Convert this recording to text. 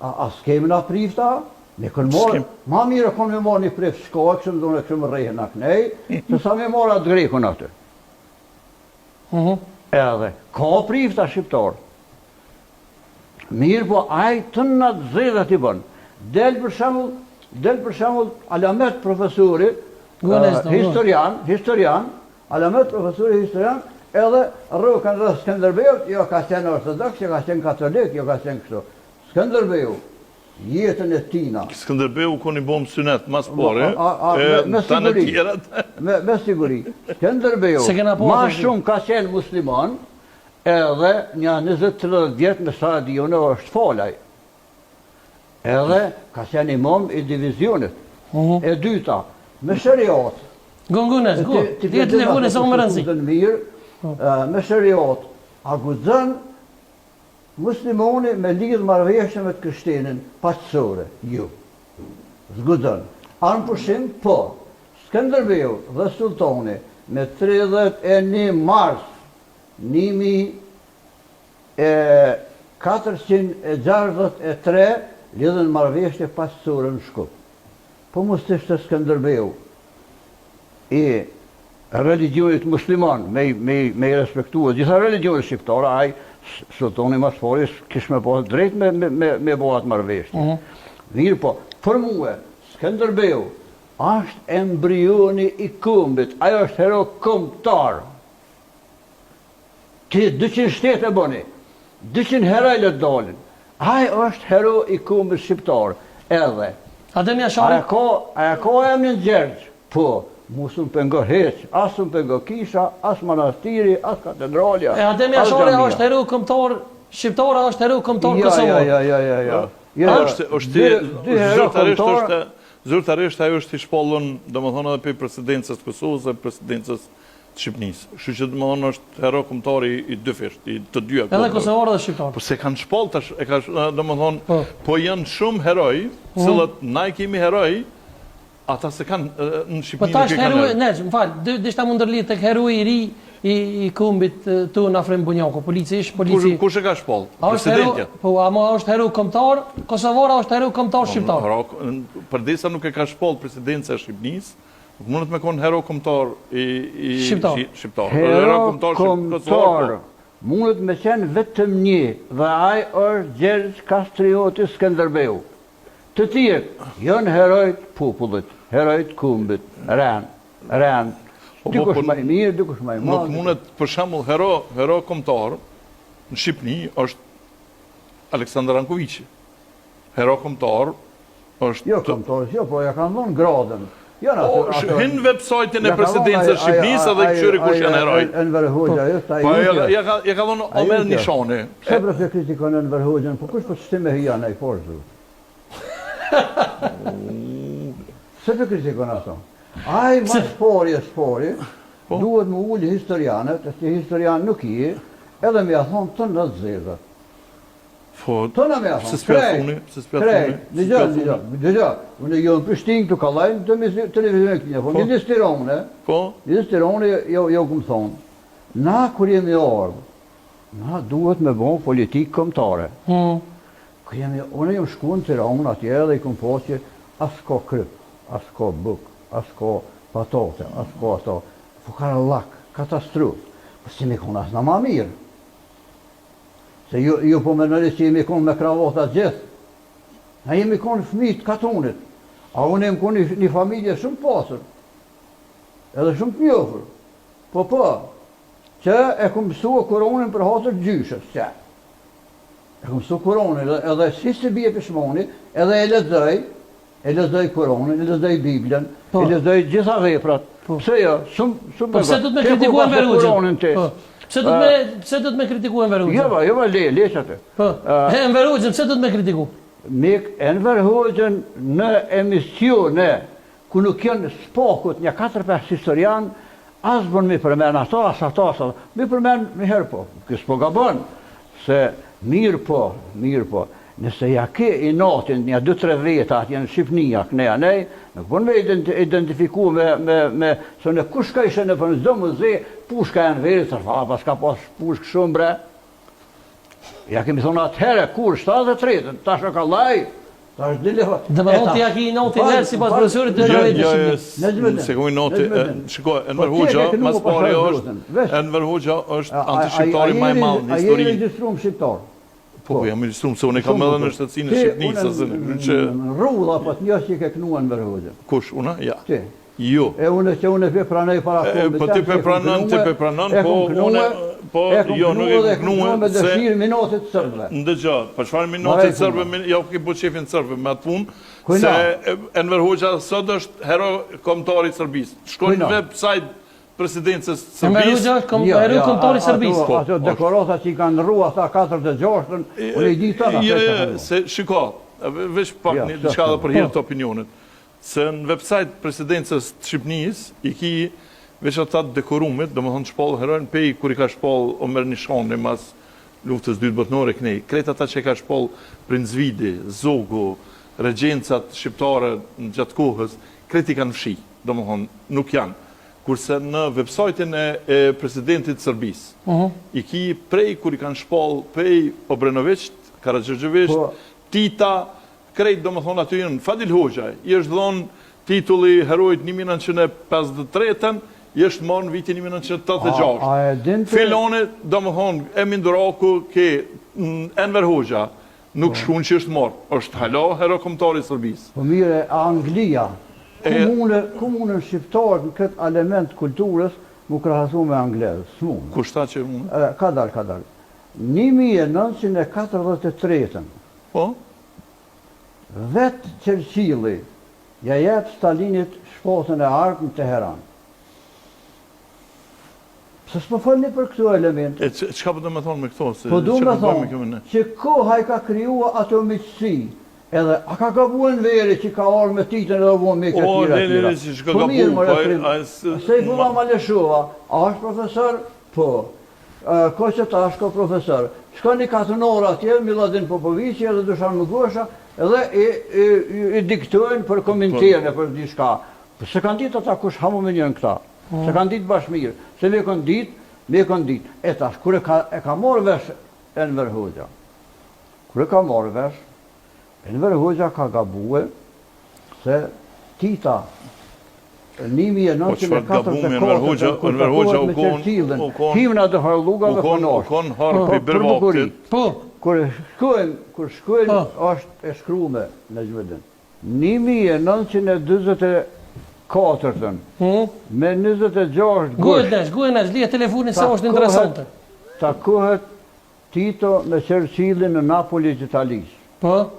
A, a s'kemi na prifta? Me kon marrë, ma mirë e kon me marrë një prift shko e këshëm dhune këshëm rrehën a knej, se sa me marrë atë grekun aty. Mhm. Edhe, ka prifta shqiptar. Mirë po, ai të në të zezat i bën. Del për shembull, del për shembull Alamet profesori, historian, historian, Alamet profesori historian, edhe rrokën dhe Skënderbeut, jo ka qenë ortodoks, jo ka qenë katolik, jo ka qenë kështu. Skënderbeu, jetën e tina. Skënderbeu u kon i bom synet, mas pari, e tanë tjerat. Me, me siguri. Skënderbeu, ma shumë ka qenë musliman, edhe një 20-30 vjet me sa e di unë është fal ai. Edhe ka qenë imam i divizionit. Mhm. E dyta, me sheriat. Gongunes, gu, ti telefoni sa më rëndësi. Mirë, po. me sheriat, a guxon Muslimani me lidh marrëveshje me të krishtenin paqësore? Jo. S'guxon. Armëpushim? Po. Skënderbeu dhe Sulltani me 31 mars 1463 lidhën marrëveshje paqësore në Shkup. Po mos të ishte Skënderbeu i religjionit musliman me me me i respektu gjitha religjionet shqiptare, ai sulltani ma s'pari kish me pas drejt me me me, me bo atë marrëveshje. Mm -hmm. Mirë po, për mue, Skënderbeu është embrioni i kombit, ai është hero kombëtar. Ti 200 shtete bëni, 200 heroj le të dalin. Ai është hero i kombit shqiptar, edhe. Adem Jashari? A e ka, a e ka emrin Gjergj? Po, mu s'më pengon hiç, as s'më pengon kisha, as manastiri, as katedralja, E Adem Jashari është hero kombëtar shqiptar, a është hero kombëtar jo, kosovar? Jo, jo, jo, jo, jo. Jo, është, është, zyrtarisht është, zyrtarisht ajo është i shpallun, domethënë edhe prej presidencës të Kosovës dhe presidencës të Shqipnisë. Kështu që domethënë është hero kombëtar i, i dyfisht, i të dyja kombeve. Edhe kosovar dhe shqiptar. Po se kanë shpall tash, e ka domethënë, po. po janë shumë heroj, mm. cilët na i kemi heroj, ata se kanë në Shqipni po tash heroi, ne, më fal, deshta me u ndërlidh tek heroi i ri i, i kombit tonë Afrim Bunjaku, polici ish polici. Kush, kush e ka shpall? Presidentja. Po, ama është hero kombëtar kosovar, a është hero kombëtar po, shqiptar? Hero, përderisa nuk e ka shpall presidenca e Shqipnisë, Nuk mundet me konë hero kombëtar i, i shqiptar. shqiptar. Hero kombëtar po. mundet me qenë vetëm një dhe ai është Gjergj Kastrioti Skënderbeu. Të tjerë janë heroj të popullit, heroj të kombit, ren, ren. Po, po, dikush po, ma i mirë, dikush ma i madh. Nuk mundet, për shembull, hero, hero kombëtar në Shqipni është Aleksandar Rankoviqi. Hero kombëtar është Jo, kombëtar, jo, po ja kanë dhënë gradën. Jo, në atë, atë, Hyn në website-in e presidencës së Shqipërisë dhe këqyri kush janë heroj. Enver Hoxha, është ai. Po ja ja ka ja ka dhënë Omer Nishani. Pse bre se kritikon Enver Hoxhën, po kush po të shti me hy anej poshtë? Pse po kritikon ato? Ai ma s'pari e s'pari, po. duhet me ulë historianët, e ti historian nuk je, edhe me ja thonë të në zezat. Po, pse s'pja thuni, pse s'pja thuni? Dëgjo, dëgjo, dëgjo, unë jo në Prishtinë këtu kallaj, në televizion e këtina, po, po. një Tirane, po, një Tirane, jo, jo kum thonë, na kur jemi ardhë, na duhet me bo politikë kombëtare. Hmm. Kur jemi, unë jam shku në Tiranë atje dhe i kum pa që as ka kryp, as ka buk, as ka patate, as ka ato, fukarallak, katastrofë, po s'jemi konë as na ma mirë. Se ju, ju po mendoni që jemi konë me kravata gjithë. Na jemi konë fëmijë të katunit. A unë jem konë një, një familje shumë të pasur. Edhe shumë të njohur. Po po, që e kum mësua Kuranin për hatër gjyshës, që. E kum mësua Kuranin, edhe, edhe si se bie pishmoni, edhe e lexoj, E lexoj Kuranin, e lexoj Biblën, po. e lexoj gjitha veprat. Po. Pse jo? Shumë shumë po, pse do të me kritiku Enver Hoxhën? Po. Pse do të me pse do të me kritiku Enver Hoxhën? Jo, ba, jo, ba, le, le atë. Po. Uh, Enver Hoxhën pse do të me kritiku? Me Enver Hoxhën në emisione ku nuk janë s'pakut një 4-5 historian, as bën me përmend ato, as ato, as ato. Me përmend një herë po, kjo s'po gabon, se mirë po, mirë po. Nëse ja ke inatin nja dy tre veta atje në Shqipni a knej anej, nuk bën me identifiku me me me se në kush ka ishe nëpër çdo muze pushka e Enverit thash valla paska pas pushkë shumë bre. Ja kemi thonë atëherë, kur, 73-ën, tash e ka laj, tash dile... Dhe me thonë ti ja ki inatin njerë sipas profesorit të jo, jo, jo, S'e kom inati, shiko, Enver po Hoxha, mas pari është, Enver Hoxha është antishqiptari ma i madh në histori. A je regjistruar shqiptar? Po, po, jam regjistruar, se unë e kam edhe në shtetësinë e Shqipnisë, asë në që... Në rrudha, po të njoh që ke knu Enver Hoxhën. Kush, una? Ja. Ti. Jo. E unë që unë e pranoj para kombit. Po ti pe pranon, ti pe pranon, po unë po jo nuk e kam knue me dëshirë m'inatit serbëve. Ndëgjo, po çfarë m'inatit serbëve, ja u ke bo qefin serbëve me atë punë, se Enver Hoxha sot është hero kombëtar i Serbisë. Shkon në website presidencës Serbisë. Enver Hoxha është jo, hero jo, kombëtar i Serbisë. Po, ato dekorata që i kanë ndrru ata 46-ën, unë i di tëna. Jo, jo, se shiko, veç pak një diçka edhe për hir të opinionit. Se në website presidencës të Shqipnisë i ki veç ata të dekorumit, domethënë të shpallë heronj pej kur i ka shpallë Omer Nishani mas Luftës Dytë Botnore knej, krejt ata që i ka shpallë Princ Vidi, Zogu, regjencat shqiptare gjatë kohës, krejt i kanë fshi, domethënë nuk janë. Kurse në website-in e, e presidentit të Serbisë, i ki prej kur i kanë shpallë prej Obrenoviqit, Karagjorgjeviqit, po. Tita, Krejt domethënë aty janë Fadil Hoxhaj, i është dhënë titulli heroit 1953-ën, i është marrë në vitin 1986. A, a e din ti? Filoni, domethënë, Emin Duraku, ke Enver Hoxha, nuk po. shkruan që është marrë, është hala hero kombëtar i Serbisë. Po mire, Anglia, ku mune, ku munen shqiptarët në këtë element kulturës mu krahasu me anglezë, s'munen. Kush tha që munen? Kadal, kadal. 1943-ën, Po. Vetë Çerçilli ja jep Stalinit shpatën e artë në Teheran. Pse s'po folni për këto elemente? E çka po do me thonë me këto? Se po du me thonë që koha i ka krijua ato miqësi, edhe a ka gabu Enveri që ka ardhë me Titën edhe u mik e tjera e tjera. Po mirë, more trim, Sejfulla Maleshova, a është profesor? Po. Koço Tashko profesor. Shkon një katunor atje, Milladin Popoviqi edhe Dushan Mugosha, edhe i, i, i diktojnë për komentime po. për diçka. Po s'e kanë ditë ata kush hamumin janë këta. Po. S'e kanë ditë bash mirë. Se me kanë ditë, me kanë ditë. E tash, kur e ka, e ka marrë vesh Enver Hoxha, kur e ka marrë vesh, Enver Hoxha ka gabue se Tita 1944 kur takohet me Çerçillin, himna do farë llugave po U kon hor prej po, vaktit. Po. Kur shkojmë, kur shkojmë po. është e shkrume në Xhmedin. 1944-ën, hmm? me 26 gusht. Gujë, gujë, lije telefonin se është interesante. Takohet Tito me Çerçillin në Napoli të Italisë. Po.